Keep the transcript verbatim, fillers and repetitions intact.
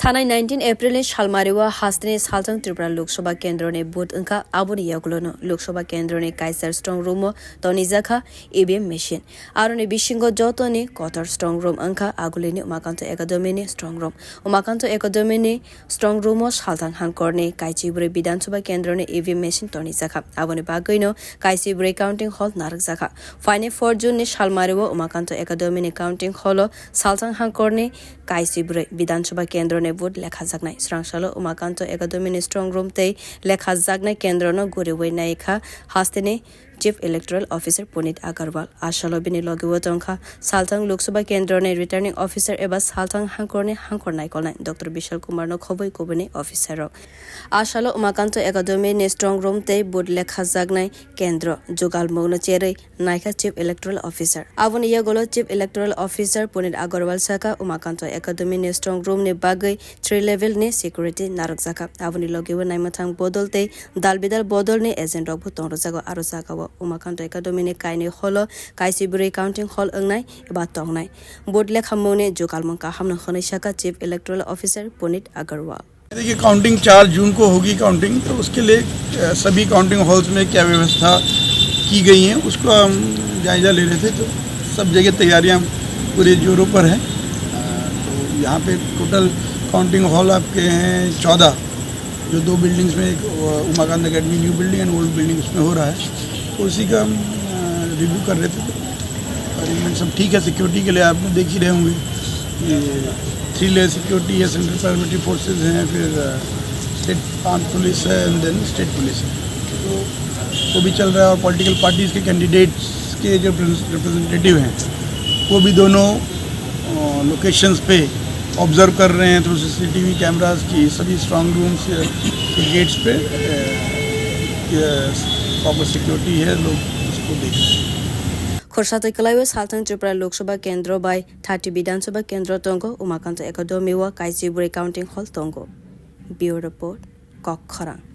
Thanai nineteen April ni salmari o hasteni Salthang Tripura Lok Sabha kendroni vote wngkha, aboni yagulono Lok Sabha kendroni kaisa strong room o tonijakha E V M machine. Aroni bisingo jotoni kotor strong room wngkha Agulini Umakanto Academy ni strong room. Umakanto Academy ni strong room o Salthang Hangkorni Kaichibwrwi Bidhan Sabha kendroni E V M machine tonijakha. Aboni bagwino Kaichibwrwi counting hall narwkjakha. Phainai four June ni salmari o Umakanto Academy ni counting hall o Salthang Hangkorni Kaichibwrwi Bidhan Sabha kendroni vote lekhajaknai. Swrang salo Umakanto Academy ni strong room tei lekhajaknai kendrono guriwi naikha hasteni Chief Electoral Officer Punit Agarwal. A salo bini logi o tongkha Salthang Lok Sabha kendroni returning officer eba Salthang hangkorni hangkor naikolnai Doctor Bishal Kumar no khobwi kubuni officer rok. A salo Umakanto Academy ni strong room tei vote lekhajaknai kendro jugalmungno cherwi naikha Chief Electoral Officer. Aboni yagulo Chief Electoral Officer Punit Agarwal saka Umakanto Academy ni strong room ni bagwi three level ni security narwkjakha. Aboni logi o naimwthang bodol tei dal bidal bodol ni agent rok bo tongrijak o. Aro jaga o Umakanto Academy ni kainwi hall o Kaichibwrwi counting hall wngnai eba tongnai. Vote lekhamungni jugalmung kaham no hwnwi saka Chief Electoral Officer Punit Agarwal. देखिए, काउंटिंग चार जून को होगी काउंटिंग, तो उसके लिए, अ, सभी counting halls में क्या व्यवस्था की गई है, उसको हम जायज़ा ले रहे थे। तो सब जगह तैयारियां पूरे जोरों पर हैं। अ, तो यहाँ पे टोटल काउंटिंग हॉल आपके हैं चौदह, जो दो बिल्डिंग्स में, एक, uh, Umakant academy new building and old building, उसमें हो रहा है, तो उसी का हम, अ, रिव्यू कर रहे थे। अरेंजमेंट सब ठीक है, सिक्योरिटी के लिए आप देख ही रहे होंगे कि थ्री लेयर सिक्योरिटी है, सेंट्रल पैरामिलिट्री फोर्सेज हैं, फिर, अ, स्टेट आर्म पुलिस है एंड देन स्टेट पुलिस है। तो वो भी चल रहा है और पॉलिटिकल पार्टीज के कैंडिडेट्स के जो रिप्रेजेंटेटिव हैं, वो भी दोनों, अ, लोकेशंस पे ऑब्जर्व कर रहे हैं थ्रू सीसीटीवी कैमरास की सभी स्ट्रांग रूम्स के गेट्स पे, अ, ये प्रॉपर सिक्योरिटी है, लोग उसको देख रहे हैं। Khorsa twi kwlaiwi Salthang Tripura Lok Sabha kendro bai thirty Bidhan Sabha kendro tongo, Umakanto Academy o Kaichibwrwi counting hall tongo. Bureau Report, Kok Khorang.